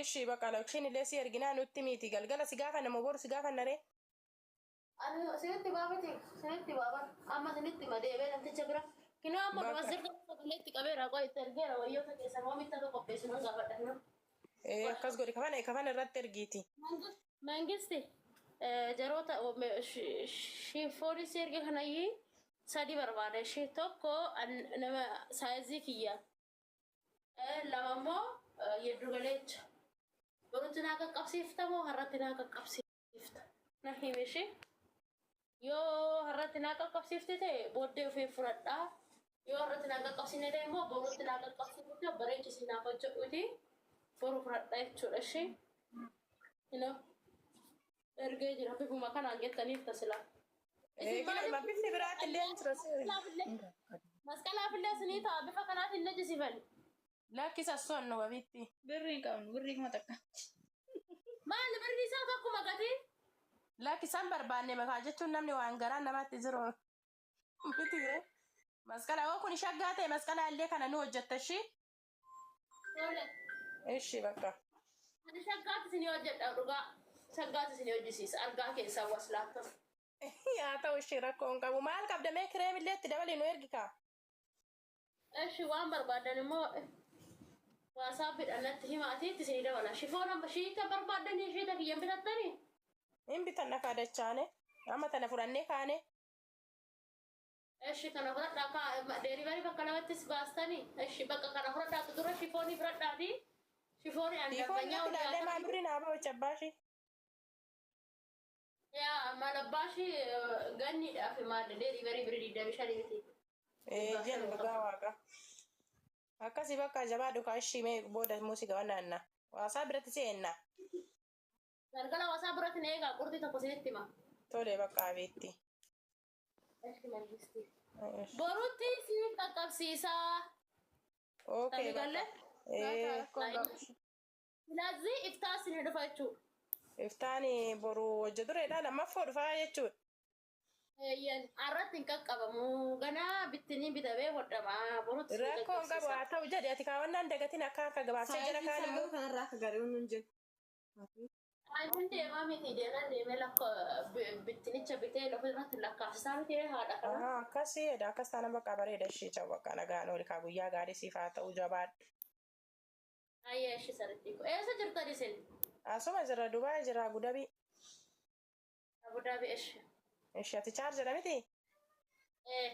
Ishi bakka lokshin illee si erginaa nutti miti galgala si gaafanna moo boru si gaafanna ree? Ani isinitti himaa miti isinitti himaa bar amma isinitti hima deebee namticha bira kinoo amma Bakka. masjirta sagalee itti qabeera qoy itti ergeera wayyoota keessan oomitti akka qopheessu nan gaafadha kinoo. Ee akkas godhi kafana kafana irratti ergiiti. Mangisti jaroota shifoonii si erge kanayyii sadi barbaada ishee tokko nama saayizii kiyya lama immoo yeddu galeecha borutti naa qaqqabsiifta moo har'atti naa qaqqabsiifta na himi ishee yoo har'atti naa qaqqabsiifte ta'e booddee ofii fudhadhaa yoo har'atti naa qaqqabsiifne ta'e immoo borutti naa qaqqabsiifte bareechisi naaf hojjedhuuti boru fudhadha jechuudha ishee. Ino ergee jira bifuma kanaan jettaniif tasilaa. Ee kila bifni biraatti illee hin jira seeri. Masqalaaf illee isinii ta'a bifa kanaatiin najjisiifani. Lakkisa sonnu wabitti. Birrii hin qabnu birrii 1000. Maali birri isaa tokkuma gatii? Lakkisan barbaanne makaa jechuun namni waan garaa namatti jiru miti ree. Masqala oo kun shaggaa ta'e masqala illee kana nu hojjetta ishii. Tole. Ishi bakka. Ani shaggaatti isinii hojjedha dhugaa. Shaggaatti isinii hojjisiisa argaa keessaa waslaattan. Haa ta'u ishii rakkoo hin qabu. Maal qabda mee kireem illee itti dabali nu ergi kaa. Eshi waan barbaadan immoo waasaappiidhaan natti himaatii itti isinii dabala. Shifoon amma shiita barbaadanii shiita kiyyan bitattanii? Hin bitanna kaa dachaane. Amma tana fudhannee kaane. Eshi kana fudhadhaa kaa delivery bakka lamattis baastanii. Eshi bakka kana fudhadhaatu dura shifoonii fudhadhaati. Shifoonii an Siifoon dambanyaa natti ilaallee maa birri naa bahu cabbaashii. Yaa maal abbaashii ganniidhaaf maal delivery birrii 25 miti. Ee jennu dhugaa waaqa. Akkasii bakka jabaadhu kaa ishii mee booda immoo si gabannaanna. Waasaa biratti si eenna. Galgala waasaa biratti na eegaa qurxii tokko isinitti hima. Tole bakka abeetti. Eshi mangisti. Borutti siin qaqqabsiisaa. Okay Sami galle? bakka. Ee Silazii iftaan isin dhufa jechuudha. Iftaan boru hojja dureedha lammaffoo dhufaa jechuudha. Eeyyan har'atti hin qaqqabamu ganaa bittinii bitamee hodhama borutti isin Rakkoo hin qabu qaqqabsiisa. haa ta'u jedhi ati kaawwannaan dagatiin akka harka gabaabsee jala Saayizii kaan isaa immoo garuu kanarraa akka gaarii nun jiru. Ani deemaa miti deeman deemee lakka bittinicha bitee lafa irratti lakkaasisaa miti haadha kana. Ahaa akkasii jedha akkas taana bakka bareeda ishee ta'u bakka nagaan ooli kaa guyyaa gaarii siif haa ta'u jabaadhu. Ayyaa ishee saritti. Eessa jirtan isin? Asuma jira Dubaay jira Abu Dhabi. Abu Dhabi eshi. Ishee ati chaarjera miti? Ee.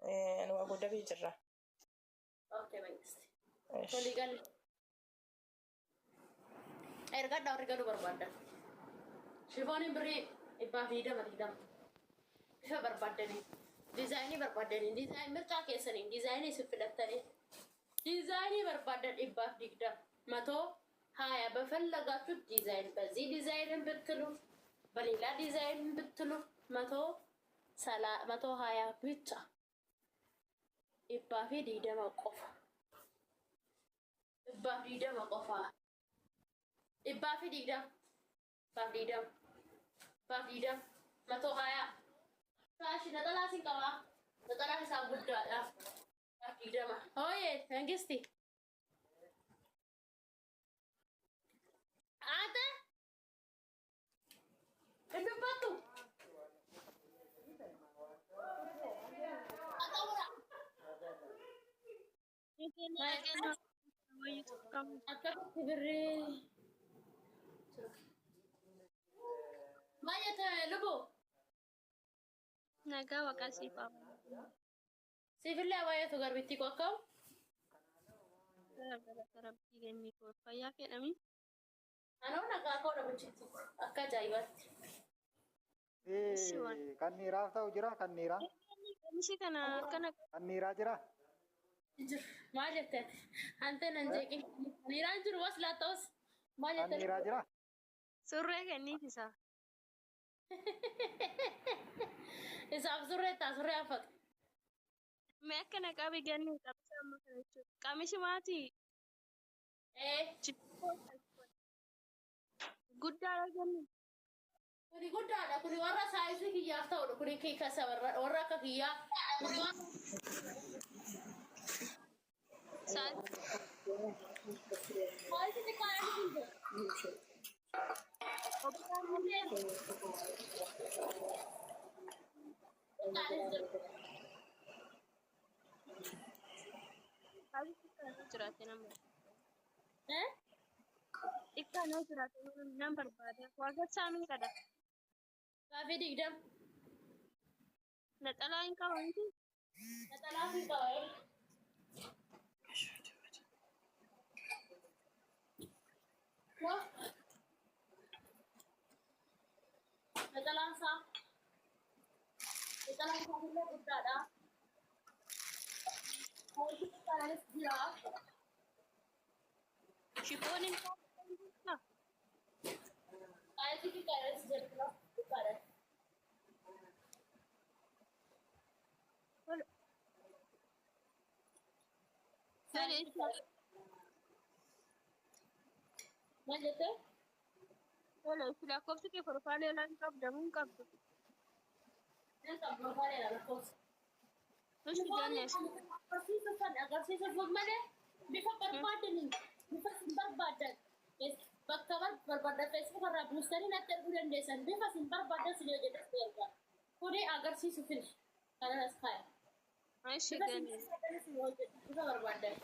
Ee nu Abu Dhabi jirra. Okay mangisti. Tolii galle. Ergadhaa warri galuu barbaadan. Shifooniin birrii 120 20. Bifa barbaaddanii. Diizaayinii barbaaddanii. Diizaayin mircaa keessanii. Diizaayinii isin filattanii. Diizaayinii barbaadan 120. 120 በፈለጋችሁት ዲዛይን በዚህ ዲዛይንን ብትሉ በሌላ ዲዛይን ብትሉ 120 ብቻ 120 qofa 120 qofa 120 120 120 120 ሻሽ ነጠላ ሲንቀባ ነጠላ ሂሳብ guddaadha 120 ሆዬ መንግስቲ አንተ እንድባቱ Akkamitti birrii maal jette lubu? Nagaa waaqaa siif haa Siifillee baay'atu garbittii koo akkam? Galata rabbii kennii koo fayyaa fedhami. Anoo nagaa koo dhabuchitti akka ajaa'ibaatti. Kan dhiiraaf ta'u jira kan dhiiraa. Qamisi kana akkana Kan dhiiraa jira. Jiru maal jette ati? Ante nan jeeqin. Dhiiraan jiru was laatta'us maal Kan jette? dhiiraa jira. Surree kenniif isaa. Isaaf surree ta'a surree hafatu. Mee akkana qabi ganni qamisa amma kana jechuudha. Qamisi maati Ee guddaadha ganni. Kuni guddaadha. Kuni warra saayizii kiyyaaf ta'udha. Kuni kasa warra akka kiyyaa. Kuni waan Saayizii xiqqaadhaanis hin jira. Xiqqaanis jira. Saayizii xiqqaan yoo jiraate nama. Eh? Xiqqaan yoo jiraate nan barbaada. Waaqa isaa meeqadha? Gaafii 20. Naxalaa hin qabu miti? Naxalaa hin qaba. Naxalaan isaa. Naxalaan isaa illee guddaadha. Saayizii xiqqaadhaanis jira. Shifoon hin qabu. Saayizii xiqqaadhaanis jira. Xiqqaadhaan. Tole, Maal jettee? tole, lakkoofsi kee profaayilii irraa hin qabda moo hin qabdu? Nan qaba profaayilii lakkoofsa. Nuti gannees. Agarsiisa san agarsiisa malee bifa barbaadaniin bifa sin barbaadan bakka barbaadan Facebook irraa buustanii natti erguu dandeessan bifa sin barbaadan sin hojjetas erga. Kuni agarsiisu fili kanan as kaaya. Ishi Bifa sin ganne. barbaadan sin hojjetu bifa barbaadan.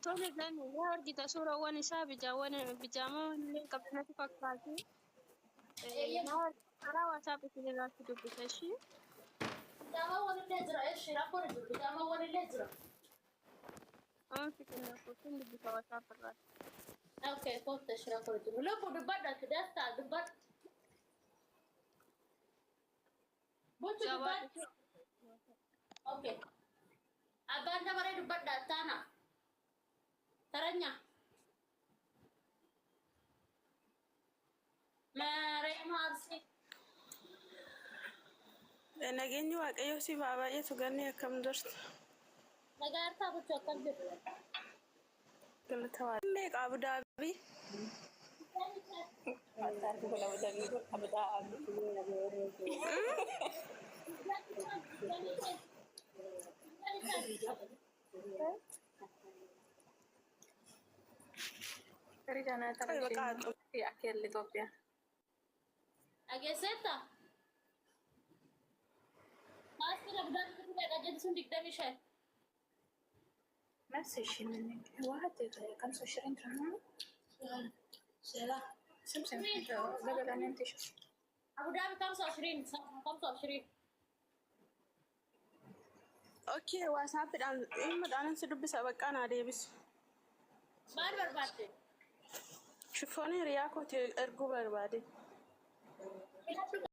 Tole ganne yoo argita suuraawwan isaa bijaawwan bijaamaa illee qabdu natti fakkaatu. Karaa WhatsApp isin irratti dubbisa ishii. Bijaamawwan illee jira eshi rakkoon hin jiru bijaamawwan illee jira. Waan fitinna kuusin dubbisa WhatsApp irratti. Okay, kootta eshi rakkoon hin jiru. Lubbu dubbadha dastaa dubbadha. Bulchu dubbadha. Okay. Abbaan dabaree dubbadha taana. Taranya. Mareema Arsii. Nageenyi Waaqayyoo siif haa baay'atu ganni akkam jirtu? Nagaa harkaa bulchu akkam jirtu? Galata Waaqayyoo. Meeqa Abu Dhaabii? Qoy baqa Dhageesseetta? Maaskii Abu Dhaabii meeqa jedhu sun 25. نفس الشيء منك واحد 25 درهم سمسم بدل أن ينتشر. Abu Dhaabii 25 25. Okay, WhatsAppidhaan dhimmadhaan si dubbisa baqqaa naa deebisu. Maal barbaadde? Shifoonii hiriyaa kooti erguu barbaade. Filadhu.